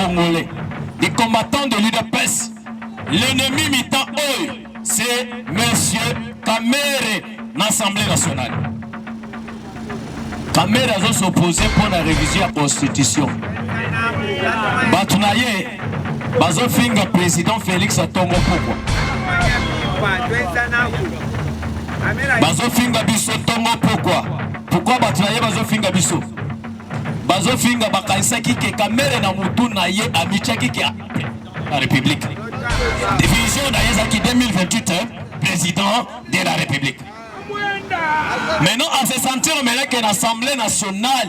Congolais, les combattants de l'UDPS, l'ennemi mitant oyo, c'est monsieur Kamerhe na Assemblée nationale. Kamerhe azo s'opposer mpo na révision ya constitution. Bato na ye bazofinga président Félix Atongo pokwa, bazofinga biso tongo pokwa. Pourquoi bato na ye bazofinga biso? Bazofinga, bakanisaki ke Kamerhe na mutu na ye amitiaki ke la République. Vision na ye ezalaki 2028 président de la République. Maintenant, à se sentir maintenant que l'Assemblée nationale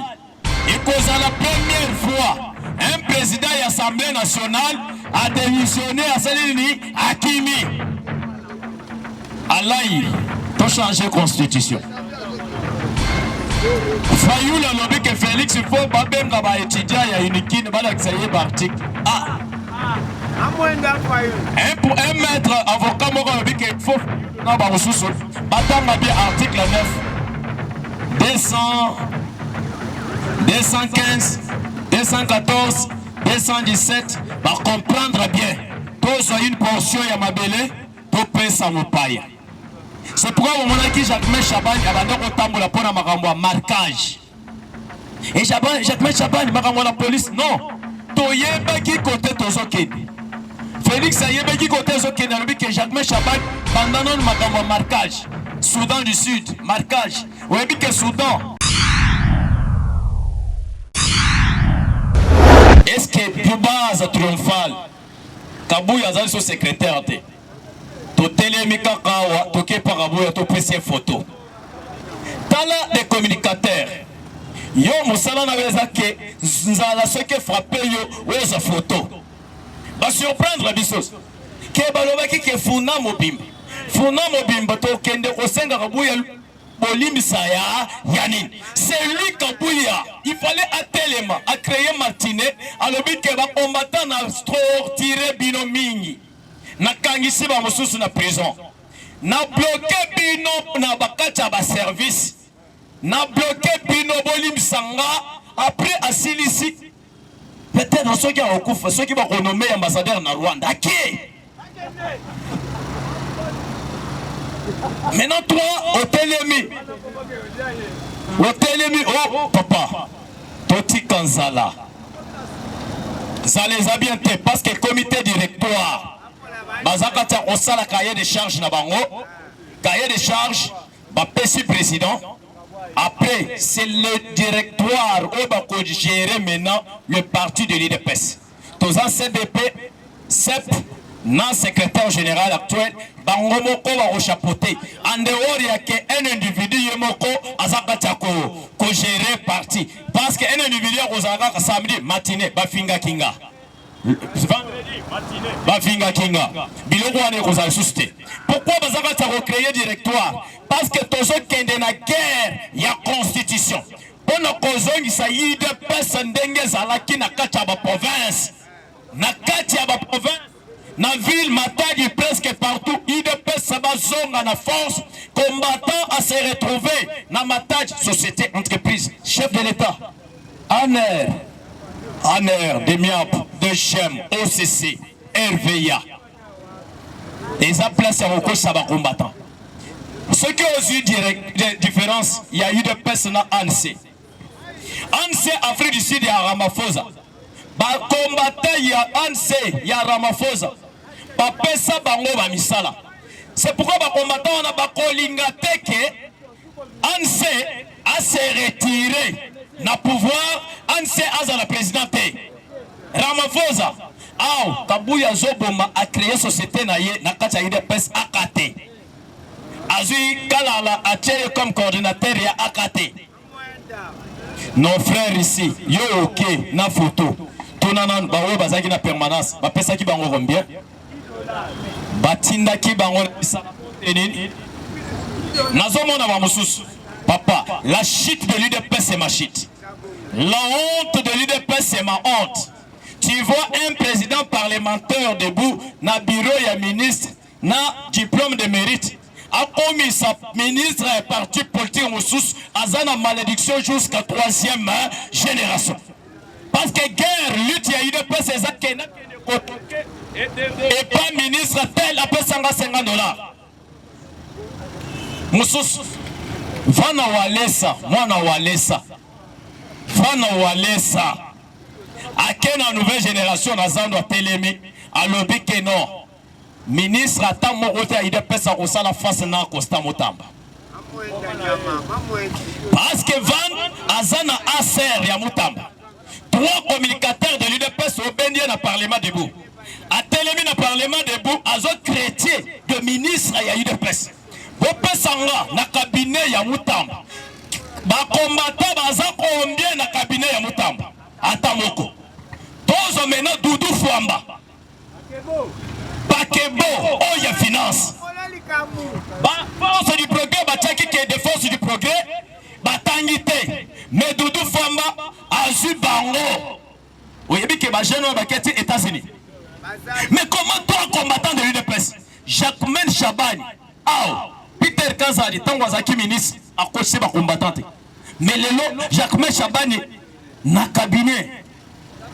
ekozala première fois un président ya Assemblée nationale a démissionné, asali nini? Akimi alai tochange constitution. Fayulu alobi ke Félix, il faut babenga baétudiant ya Unikin, balakisa ye baarticle. Ah, un maître avocat moko alobi ke faut na bamosusu batanga bien article 9, 200, 215, 214, 217, bacomprendre bien. Tozwa une portion ya mabele, topesa mopaya. C'est pourquoi omonaki Jacquemain Shabani abanda kotambola mpona makambo ya marquage. Et Jacquemain Shabani, makambo ya police, non, toyebaki kote tozokende. Félix ayebaki kote ezokende. Alobi ke Jacquemain Shabani, banda nano makambo ya marquage. Soudan du Sud, marquage, oyebi ke Soudan, est ce que base triomphale, Kabuya azali so secrétaire te. Totelemi kaka awa, tokepa Kabuya, topesi ye photo. Tala des communicateurs, yo mosala na yo eza ke nzala soki efrappe yo, ozwa photo. Basurprendre biso ke balobaki ke funa mobimba, funa mobimba, tokende kosenga Kabuya bolimbisa ya nini. C'est lui Kabuya, il fallait atelema, acréer matinée, alobi ke bacombattant na torture bino mingi, nakangisi bamosusu na prison, na bloqué bino na bakati ya baservice, na bloqué bino, bolimbisa nga. Après asilisi, peut-être soki akokufa, soki bakonome ambassadeur na Rwanda, ake. Maintenant toi otelemi, otelemi: oh papa, totika nzala. Nzala eza bien te, parce que comité directoire baza kati ya kosala cahier de charge na bango. Cahier de charge bapesi président, après c'est le directoire oyo bakogérer maintenant le parti de l'UDPS. Toza CDP, CEP na secrétaire général actuel, bango moko bakochapeauter, en dehors ya ke un individu ye moko aza kati ya kogérer parti, parce que un individu akozala kaka samedi matinée bafingaki nga, vendredi matinée bafingaki nga. Biloko wana ekozala lisusu te. Pourquoi baza kati ya kocréer directoire? Parce que tozokende na guerre ya constitution mpona kozongisa UDPS ndenge ezalaki na kati ya baprovince, na kati ya baprovince, na ville Matadi, presque partout. UDPS bazonga na force, combattant à se retrouver na Matadi, société, entreprise, chef de l'État, ANR, ANR, DEMIAP, DGM, OCC, RVA, eza place ya kokosa bacombattant. Soki ozwi différence ya UDPS na ANC, ANC Afrique du Sud ya Ramaphosa, bacombattant ya ANC ya Ramaphosa bapesa bango bamisala. C'est pourquoi bacombattant wana bakolinga te ke ANC ase retire na pouvoir, ANC azala président te. Ramaphosa aw, Kabuya azoboma, acréer société na ye na kati ya UDPS AKT. Azwi Kalala, atie ye comme coordinateur ya AKT. Nos frères ici, yo oke na photo, tuna nanu baoyo bazalaki na permanence, bapesaki bango combien? Batindaki bango na misala nini? Nazomona bamosusu. Papa, la chute de l'UDPS, c'est ma chute. La honte de l'UDPS, c'est ma honte. Tu vois un président parlementaire debout na bureau ya ministre na diplôme de mérite, akomisa ministre ya parti politique mosusu, aza na malédiction jusqu'à troisième génération. Parce que guerre, lutte ya UDPS eza kenda kotoke epa ministre tel apesanga 50 dollars. Mususu vana walesa mwana walesa vana walesa ake na nouvelle génération na zando atelemi alobi ke non ministre ata moko te ya UDPS akosala face na Constant Mutamba parce que Van aza na ACR ya Mutamba trois communicateurs de l'UDPS obendi ye na parlement debout atelemi na parlement debout azo chrétien de ministre ya UDPS bopesa nga na cabinet ya Mutamba bakombata baza combien na cabinet ya Mutamba ata moko tozwa maintenant Doudou Fwamba Pakebo oyo ya finance ba force du progrès batiaki ke de force du progrès batangi te mais Doudou Fwamba azwi bango oyebi ke ba jeune oyo baketi États-Unis mais comment toi combattant de l'UDPS Jacquemaine Chabani aw Peter Kazadi ntango azalaki ministre akotisi ba combattant te mais lelo Jacquemaine Chabani na cabinet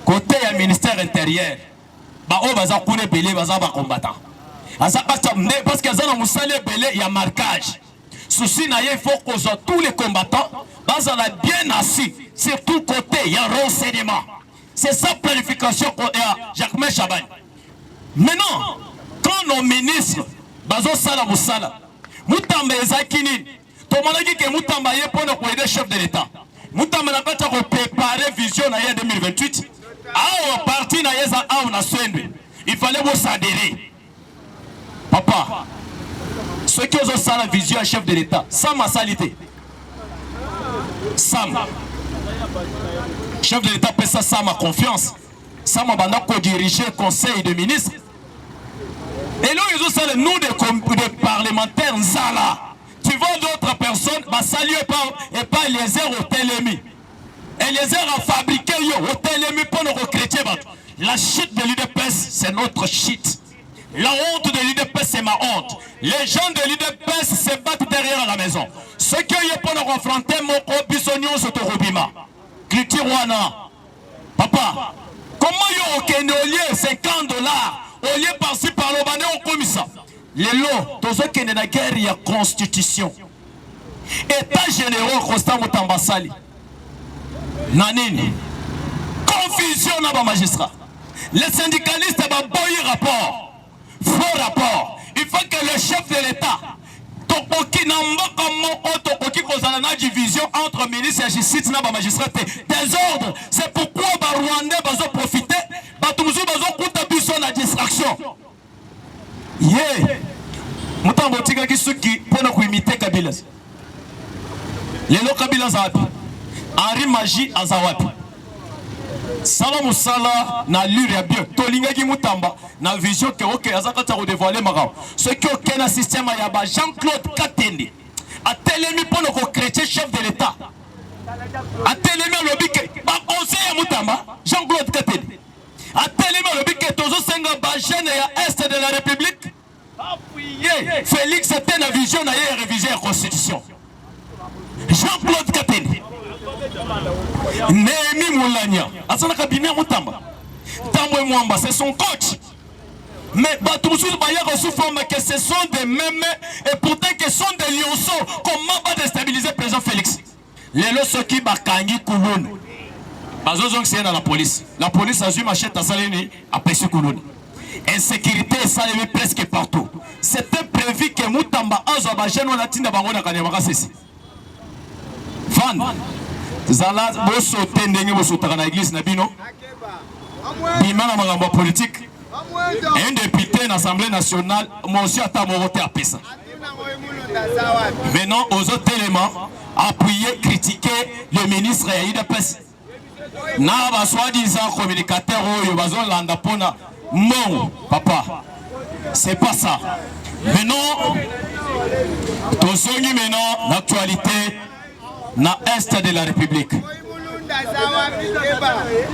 Cote ya ministère interieur ba oyo baza kuna ebele baza ba combattant aza kati nde parce que aza na mosala ebele ya marquage souci na ye il faut kozwa tous les combattants bazala bien assis surtout côté ya renseignement c'est ça planification ya Jacquemain Chabani maintenant quand nos ministres bazosala mosala Mutamba ezalaki nini Tomonaki ke Mutamba aye pona ko aider chef de l'Etat. Mutamba na kati ya ko preparer vision na ye 2028, awa parti na ye eza awa na Swendwe. Il fallait bo s'adherer. Papa, soki ozosala vision ya chef de l'Etat, Sam asali te. Sam, chef de l'Etat pesa Sam confiance. Sam abanda ko diriger conseil de ministres. Eloko ezosala nous des, des parlementaires nzala. Tu vois d'autres personnes basali yo epa epa Eliezer otelemi. Eliezer a fabriqué yo otelemi mpo na ko bato. La chute de l'UDPS, c'est notre chute. La honte de l'UDPS, c'est ma honte. Les gens de l'UDPS se battent derrière la maison. Ce qui est pour nous confronter, moko biso nyonso tokobima. Culture wana Papa, comment yo okende olie 50 dollars, olie par-ci par-là, obande okomisa. Lelo tozokende na guerre ya constitution. État généraux Constant Mutamba asali na nini? Confusion na ba magistrats. Les syndicalistes baboyi rapport. Faux rapport. Il faut que le chef de l'État tokoki na mboka moko tokoki kozala na division entre ministre ya justice na bamagistrat te désordre c'est pourquoi barwandais bazoprofite bato mosusu bazokuta biso na distraction ye motango otikaki suki mpo na koimite kabila Lelo Kabila aza wapi? Henri Magie aza wapi? Sala musala na allure ya bien. Tolingaki Mutamba na vision ke ok aza kati ya ko dévoiler makambo. Soki oke na système ya ba Jean-Claude Katende atelemi mpo na ko chrétien chef de l'État. Atelemi alobi ke ba conseil ya Mutamba Jean-Claude Katende atelemi alobi ke tozosenga ba jeune ya Est de la République Ye Felix te na vision na ye ya revision ya constitution. Jean-Claude Katende, Néhémie Moulania, aza na cabinet ya Mutamba. Tambwe Mwamba, c'est son coach. Mais bato mosusu bayaka sous forme que ce sont des mêmes et pourtant que sont des lionceaux. Comment va déstabiliser président Félix? Lelo soki bakangi kuluna bazozongisa ye na la police, la police azwi machette asali nini? Apesi kuluna. Insécurité esalemi presque partout. C'était prévu que Mutamba azwa ba jeunes wana atinda bango na Kanyama Kasese. Van zala bosote ndenge bosotaka na église na bino, bima na makambo ya politique. Un député na Assemblée nationale motion ata moko te apesa. Maintenant ozo telema appuyer critiquer le ministre ya UDPS na ba soi-disant communicateur oyo bazolanda mpona mbongo papa c'est pas ça maintenant tozongi maintenant l'actualité na est de la république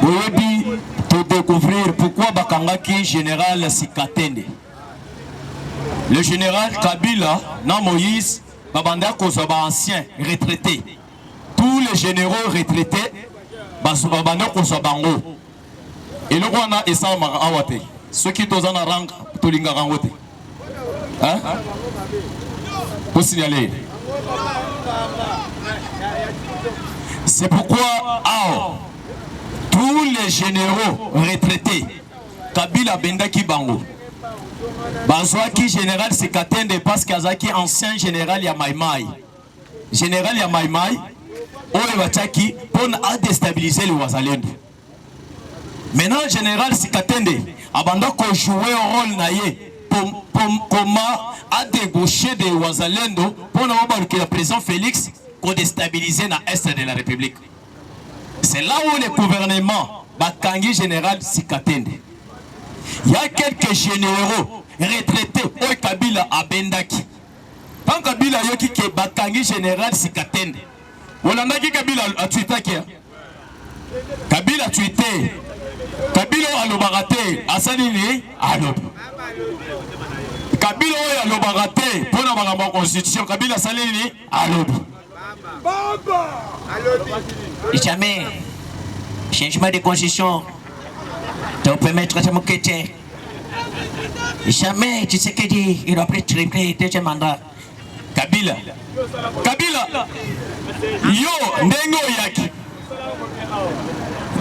boyebi todécouvrir pourquoi bakangaki général sikatende Le général Kabila na Moïse babanda kozwa ba anciens retraités. Tous les généraux retraités Babanda kozwa bango. Eloko wana esalamaka awa te. Soki toza na rang tolingaka yango te. Hein? Kosignaler. C'est pourquoi awa tous les généraux retraités Kabila abendaki bango bazwaki général Sikatende parce que azalaki ancien général ya Maimai général ya Maimai oyo batiaki mpona adestabiliser le Wazalendo. Maintenant général Sikatende abanda ko jouer rôle na ye comment adébaucher de Wazalendo mpona babalukela président Félix kodestabiliser na est de la République. C'est là où le gouvernement bakangi général Sikatende. Il y a quelques généraux retraités oyo Kabila abendaki. Tant Kabila ayoki ke bakangi général Sikatende. Olandaki Kabila atwitaki. Kabila tweete. Kabila oyo alobaka te asali nini? Alobi. Kabila oyo alobaka te mpo na makambo ya constitution, Kabila asali nini? Alobi. Jamais changement de constitution te permettre de mokete. Jamais Tshisekedi il doit plus tripler deuxième mandat. Kabila Kabila yo ndenge oyaki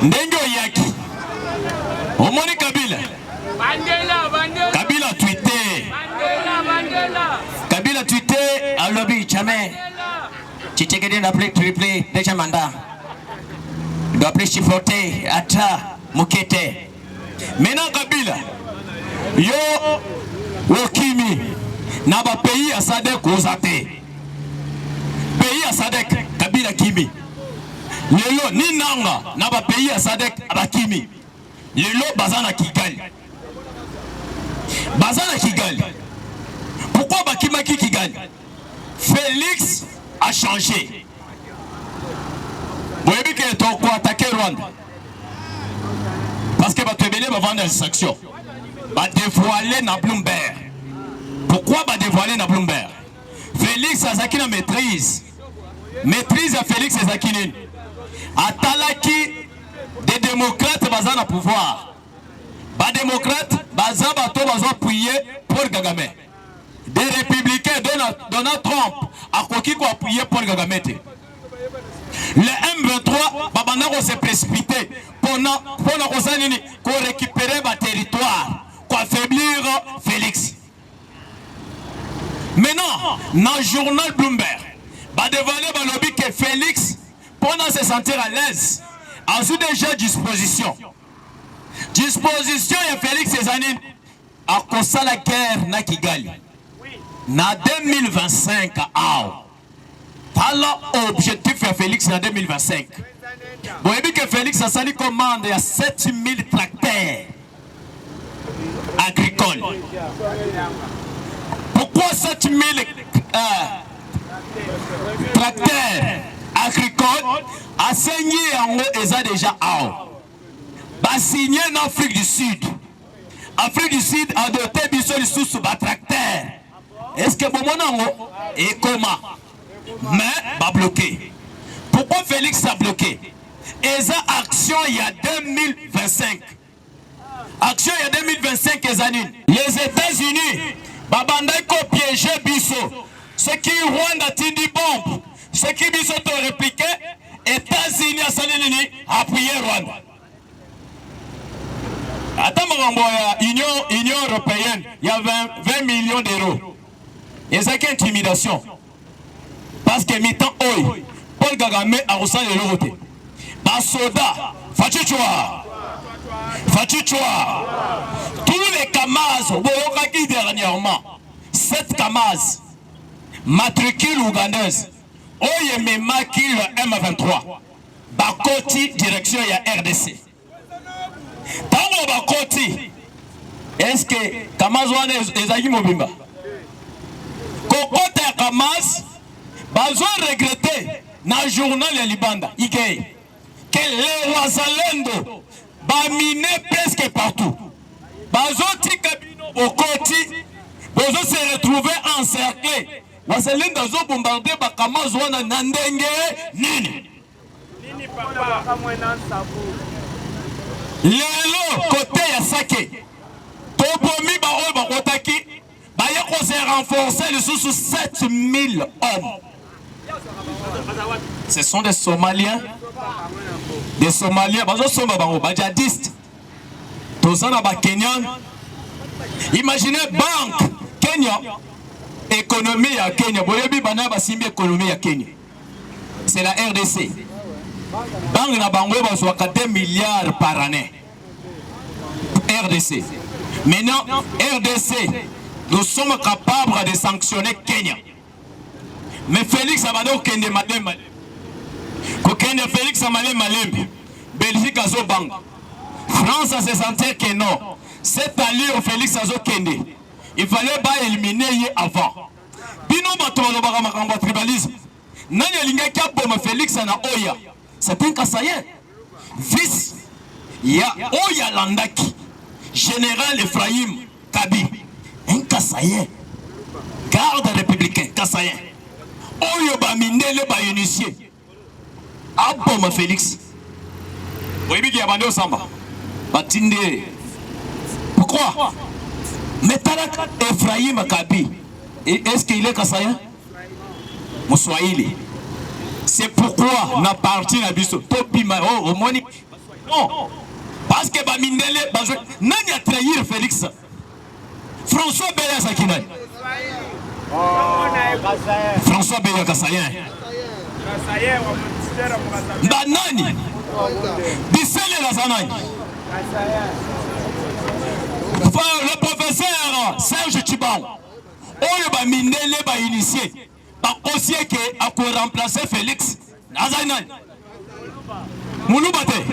ndenge oyaki omoni Kabila Kabila tweete Kabila tweete alobi jamais Tshisekedi n'a plus triplé deuxième mandat. Il doit plus supporter ata mokete. Maintenant Kabila yo okimi na ba pays ya SADC oza te. Pays ya SADC Kabila kimi. Lelo ni nanga na ba pays ya SADC bakimi. Lelo baza na Kigali. Baza na Kigali. Pourquoi bakimaki Kigali? Felix a changé. Boyebi ke toko attaquer Rwanda. Parce que bato ebele bavanda distraction. Ba dévoiler na Bloomberg. Pourquoi ba dévoiler na Bloomberg? Felix azalaki na maîtrise. Maîtrise ya Felix ezalaki nini? Atalaki des démocrates baza na pouvoir. Ba démocrates baza bato bazo appuyer Paul Kagame. Des républicains Donald, Donald Trump akoki ko appuyer Paul Kagame te. Le M23 babanda ko se précipiter pona pona kosala nini? Ko récupérer ba territoire, ko affaiblir Félix. Maintenant, dans journal Bloomberg, ba dévoiler balobi que Félix pona se sentir à l'aise, azwi déjà disposition. Disposition ya Félix eza nini? Akosala guerre na Kigali na 2025 awa. Tala objectif ya Felix na 2025. Boyebi ke Felix asali commande ya 7000 tracteurs agricoles. Pourquoi 7000 tracteurs agricoles? Asengi yango eza déjà awa. Ba signer na Afrique du Sud. Afrique du Sud a doté biso lisusu ba tracteurs. Est-ce que bomona yango ekoma? Mais ba bloqué. Pourquoi Félix a bloqué? Eza action ya 2025. Action ya 2025 eza nini? Les États-Unis babandaki ko piéger biso. Soki Rwanda atindi bombe, soki biso to répliquer, États-Unis asali nini? Appuyer Rwanda. Ata makambo ya Union, Union européenne ya 20, 20 millions d'euros ezalaki intimidation parce que mitan oyo Paul Kagame akosala eloko te. Basoda Fatshi-Chwa Fatshi-Chwa tous les Kamaz boyokaki dernièrement 7 Kamaz matricule ougandaise oyo ememaki le M23 bakoti direction ya RDC. Tango bakoti, est-ce que Kamaz wana ezalaki mobimba? Kokota ya Kamaz bazo regretter na journal ya libanda ike que les Wazalendo bamine presque partout, bazotika bino bokoti, bozo se retrouver encerclé. Wazalendo azo bombarder ba Kamaz wana na ndenge nini? Lelo kote ya Sake tobomi baoyo bakotaki baye ko se renforcer lisusu 7000 hommes. Ce sont des Somaliens, des Somaliens bazosomba bango ba djihadistes. Toza na ba Kenyan. Imaginez banque Kenya, économie ya Kenya, boyebi bana basimbi économie ya Kenya. C'est la RDC. Banque na bango bazwaka 2 milliards par année. RDC. Maintenant, RDC, nous sommes capables de sanctionner Kenya. Mais Félix abanda kokende malembe. Kokende Félix malembe malembe. Belgique azobanga. France se sentait que non. Cette allure Félix azokende. Il fallait ba éliminer ye avant. Bino bato balobaka makambo ya tribalisme. Nani alingaki aboma Félix na Oya? C'est un Kasaïen. Fils ya oyo alandaki Général Ephraim Kabi. Un Kasaïen. Garde républicain Kasaïen. Oyo ba mindele ba initié. Aboma Félix. Oyebi ki abandi osamba. Batinde. Pourquoi? Mais tala Ephraim Kabi. Est-ce qu'il est Kasaïen? Muswahili. C'est pourquoi na parti na biso tobima oh omoni non parce que ba mindele bazo nani a trahir Félix François Beya azalaki nani? François Beya Kasayen. Ba nani? Biselele aza nani? Le professeur Serge Tshibang oyo ba mindele ba initie bakosi eke ako remplacer Felix azali nani? Muluba te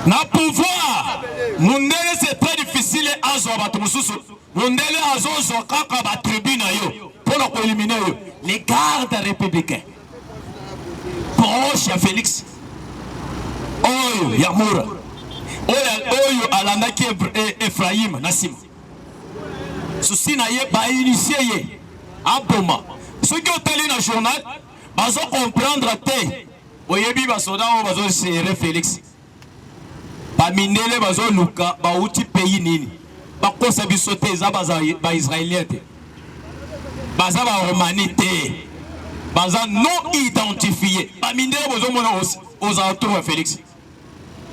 na pouvoir mundele c'est très difficile azwa bato mosusu mundele azozwa kaka ba tribu na yo mpo na koelimine yo les gardes républicains proche ya Felix oyo ya Mura oyo, oyo alandaki Ephraim na nsima susi na ye bainitie ye aboma. Soki otali na journal bazo comprendre te, boyebi basoda oyo bazo gérer Felix bamindele bazoluka bauti pays nini, bakosa biso te, eza ba israélien te, baza ba romani te, baza non identifié. Bamindele bozomona aux alentours ya Félix.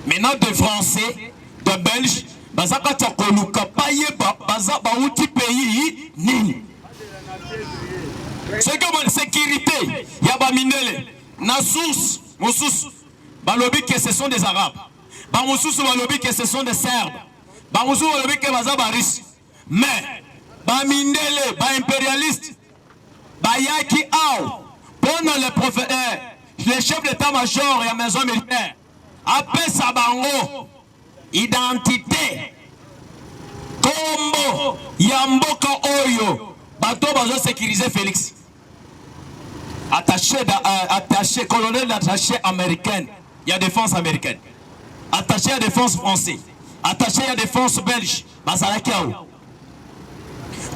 Maintenant de français, de belge, baza kati ya koluka bayeba baza bauti pays nini. Soki omoni sécurité ya bamindele na source mosusu balobi que ce sont des arabes, bamosusu balobi que ce sont des serbes, bamosusu balobi que baza ba russe. Mais bamindele ba impérialiste bayaki awa mpona le prophète, le chef d'état-major ya maison militaire apesa bango identité kombo ya mboka oyo bato bazosécuriser Félix. Attaché, attaché colonel attaché américaine ya défense américaine, attaché ya défense français, attaché ya défense belge bazalaki awa.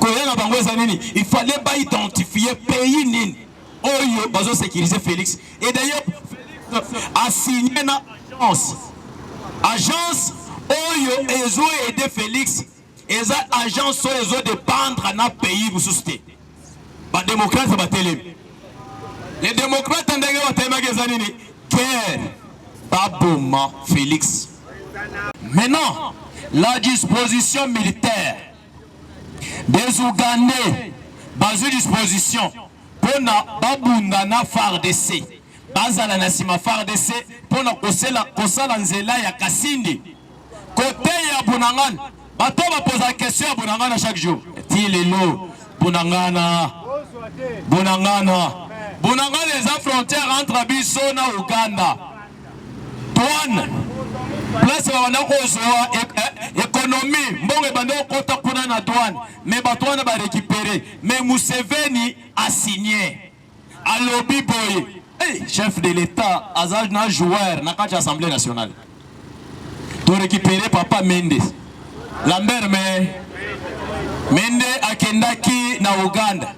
Koya na bango eza nini? Il fallait baidentifier pays nini oyo bazosécuriser Félix. Et d'ailleurs Félix a signé na agence, agence oyo ezo aider Félix eza agence oyo ezodépendre na pays mosusu te. Badémocrate batelemi, les démocrates ndenge batelemaki eza nini? Guerre, baboma Félix. Maintenant la disposition militaire des Ougandais bazwi disposition mpona babunda na FARDC, bazala na nsima FARDC mpona kosala nzela ya Kasindi kote ya Bunangana. Bato bapoza question ya Bunangana chaque jour ti lelo. Bunangana, Bunangana, Bunangana eza frontière entre biso na Uganda. Douane place babanda kozwa économie, mbongo ebanda kokota kuna na douane, mais bato wana barécupéré. Mais Museveni asigné, alobi boye, hey, chef de l'état aza na joueur na kati ya assemblée nationale, torécupéré papa Mende Lambert. Me Mende akendaki na Uganda.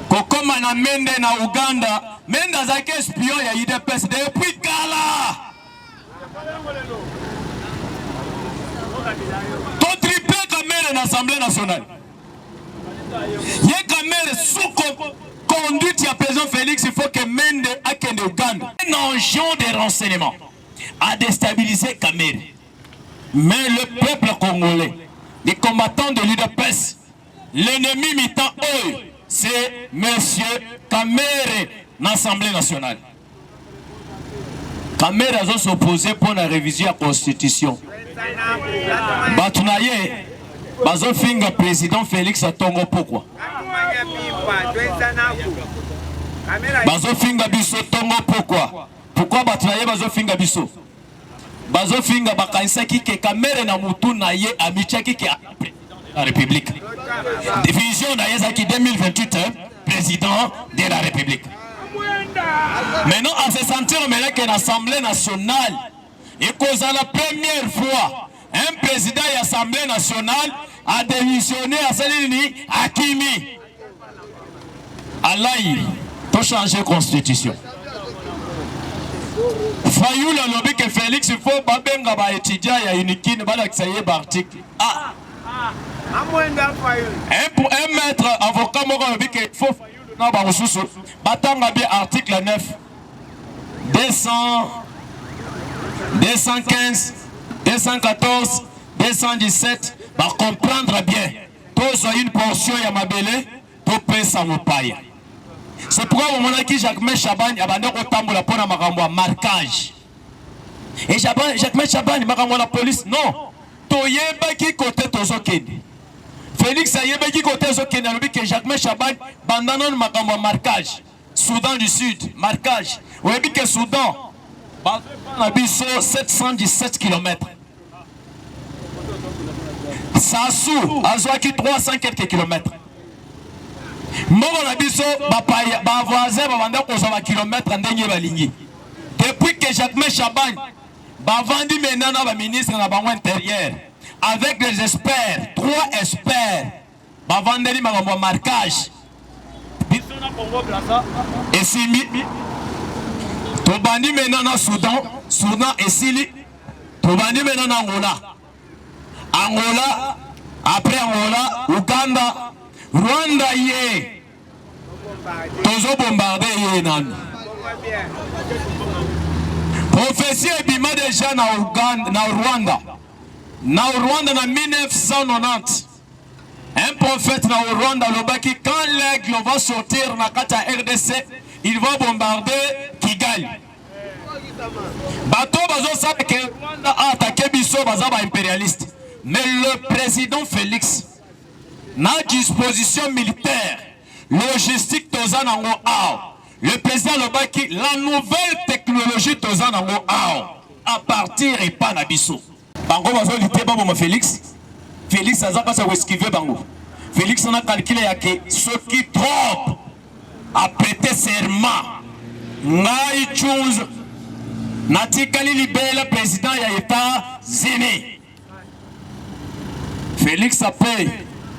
Kokoma na Mende na Ouganda, Mende azalaki espion ya UDPS depuis kala. To triple Kamerhe na Assemblée nationale. Ye Kamerhe sous conduite ya président Félix, il faut que Mende akende Ouganda. Un engin de renseignement a déstabilisé Kamerhe. Mais le peuple congolais, les combattants de l'UDPS, l'ennemi mitant oyo, c'est monsieur Kamerhe na Assemblée nationale. Kamerhe azo s'opposer pour la révision ya constitution. Bato na ye bazofinga président Félix Atongo pokwa. Bazofinga biso tongo pokwa. Pourquoi bato na ye bazofinga biso? Bazofinga bakanisaki ke Kamerhe na mutu na ye amitiaki ke président de la République. Vision na ye ezalaki 2028 hein, président de la République. Maintenant, à se sentir maintenant que l'Assemblée nationale ekozala première fois un président ya Assemblée nationale a démissionné asali nini akimi alai to changer constitution. Fayulu alobi ke Felix il faut babenga ba étudiants ya Unikin balakisa ye ba article. Ah. Un, un maître avocat moko alobi ke faut Fayulu na ba mosusu batanga bien article 9 200 215 214 217 ba comprendre bien tozwa une portion ya mabele topesa mopaya. C'est pourquoi bomonaki Jacquemain Shabani abanda kotambola mpo na makambo ya marquage. Et Jacquemain Shabani makambo na police non, toyebaki kote tozokende. Félix ayebaki kote azokende, alobi ke Jacquemain Shabani banda nanu makambo ya marquage. Soudan du Sud marquage, oyebi ke Soudan na biso 717 km. Sassou azwaki 300 quelques kilomètres. Mbongo na biso bapaya ba voisin babanda kozwa ba kilomètres ndenge balingi. Depuis que Jacquemain Shabani bavandi maintenant na ba ministre na bango intérieur avec les experts, trois experts bavandeli makambo ya marquage biso na Congo Brazza esimbi. Tobandi maintenant na Soudan, Soudan esili. Tobandi maintenant na Angola, Angola après Angola, Uganda, Rwanda ye tozo bombarde ye nanu. Prophetie ebima deja na Uganda, na Rwanda, na Rwanda na 1990. Un prophète na Rwanda alobaki quand l'aigle va sortir na kati ya RDC, il va bombarder Kigali. Bato bazosala ke Rwanda a attaqué biso baza ba impérialiste. Mais le président Félix na disposition militaire logistique toza nango awa. Le président alobaki la nouvelle technologie toza nango awa à partir epa na biso. Bango bazo lutter baboma Felix. Felix aza kasa ko esquiver bango. Felix na calcule ya ke soki trop a prêter serment ngai choose natikali libela président ya États-Unis. Felix ape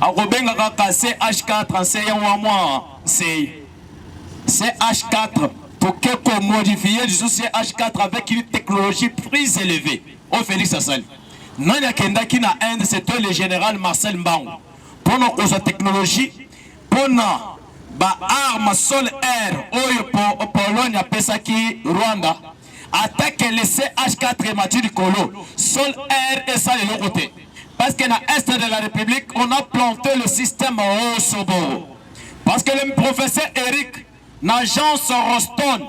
akobenga kaka CH4 nse ya mwa nse CH4 toke ko modifier lisusu CH4 avec une technologie plus élevée oyo Felix asali. Nani akendaki na Inde? C'était le général Marcel Mbangu mpona kozwa technologie mpona ba armes sol air oyo Pologne apesaki Rwanda. Attaque le CH4 emati likolo, sol air esala eloko te parce que na est de la République on a planté le système Osoboro, parce que le professeur Eric na agence Roston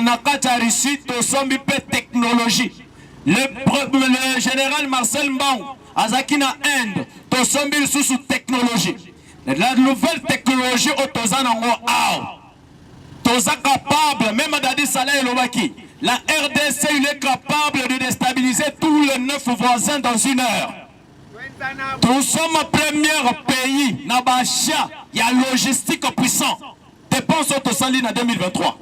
na kati ya Russie tosombi mpe technologie. Le général Marcel Mbangu azalaki na Inde, tosombi lisusu technologie. La nouvelle technologie oyo toza nango awa, toza capable, même Dadi Salah elobaki, la RDC il est capable de déstabiliser tous les 9 voisins dans une heure. Nous sommes premier pays na bacha ya logistique puissant. Dépense oyo tosali na 2023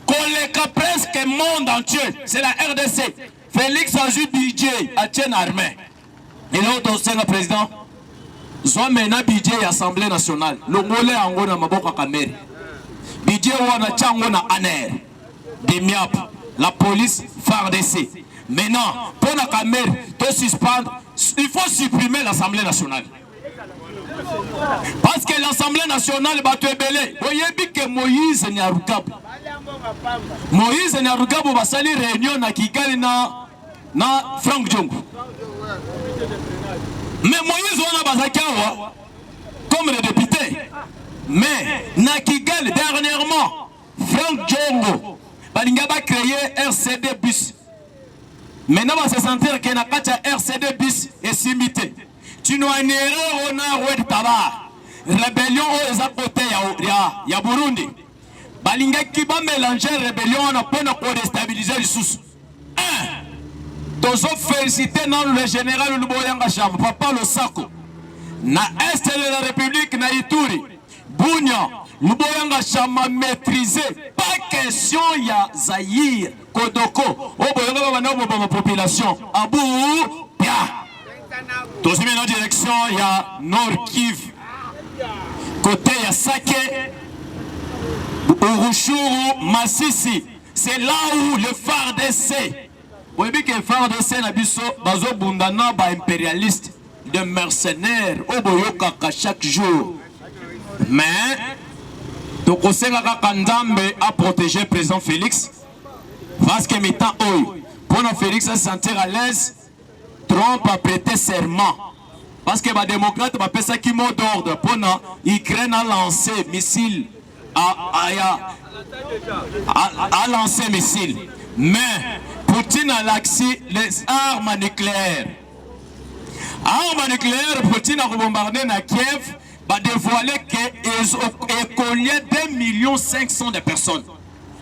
koleka presque monde entier, c'est la RDC. Félix azwi budget atie na armée. Eloko tosenga président, Zwa maintenant budget ya Assemblée nationale, longola yango na maboko ya Kamerhe. Budget wana tia yango na ANR, DEMIAP, la police, FARDC. Maintenant, mpo na Kamerhe, to suspendre, il faut supprimer l'Assemblée nationale. Parce que l'Assemblée nationale bato ebele boyebi ke Moïse Nyarugabo Moïse Nyarugabo basali réunion na Kigali na na Frank Diongo. Mais Moïse wana bazaki awa comme le député. Mais na Kigali dernièrement Frank Diongo balinga ba créer RCD bus. Maintenant ba se sentir que na kati ya RCD bus esimbi te. Chinois na Red Tabar. Rébellion oyo eza côté ya, ya, ya Burundi. Balingaki ba mélanger rébellion wana mpona ko déstabiliser lisusu. Un, tozo féliciter nanu le général Luboyanga Cham, papa Losako, na est de la République, na Ituri, Bunia, Luboyanga Cham a maîtrisé, pas question ya Zaïre, Kodoko, oyo boyoka babanda koboma population, Abu Pia. Tozwi maintenant direction ya Nord Kivu, côté ya Sake, Urushuru, Masisi. C'est là où le FARDC, boyebi ke FARDC na biso bazobunda na ba impérialiste de mercenaires oyo boyokaka chaque jour. Mais tokosenga kaka Nzambe a protéger président Félix parce que mitan oyo mpona Félix a sentir à l'aise, Trump a prêté serment parce que ba démocrate bapesaki mot d'ordre mpona Ukraine a lancé missile a lancé missile, mais Poutine alakisi les armes nucléaires, armes nucléaires. Poutine akobombarde na Kiev, badévoile ke ekolia 2 millions 500 de personnes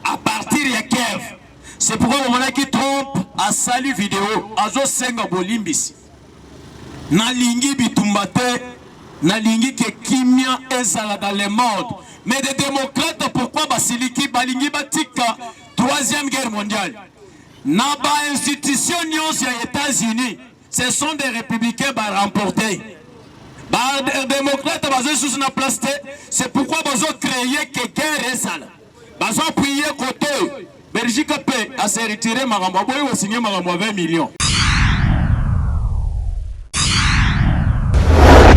à partir ya Kiev. C'est pourquoi bomonaki Trump asali video, azosenga bolimbisi: nalingi bitumba te, nalingi ke kimia ezala dans le monde. Mais des démocrates, pourquoi basiliki? Balingi batika troisième guerre mondiale. Na bainstitution nyonso ya États-Unis, ce sont des républicains baremporté, badémocrate baza lisusu na place te. C'est pourquoi bazocréer ke guerre ezala, bazoappuyer kote oyo. Belgique mpe ase retire, makambo aboyi kosigner makambo ya 20 millions.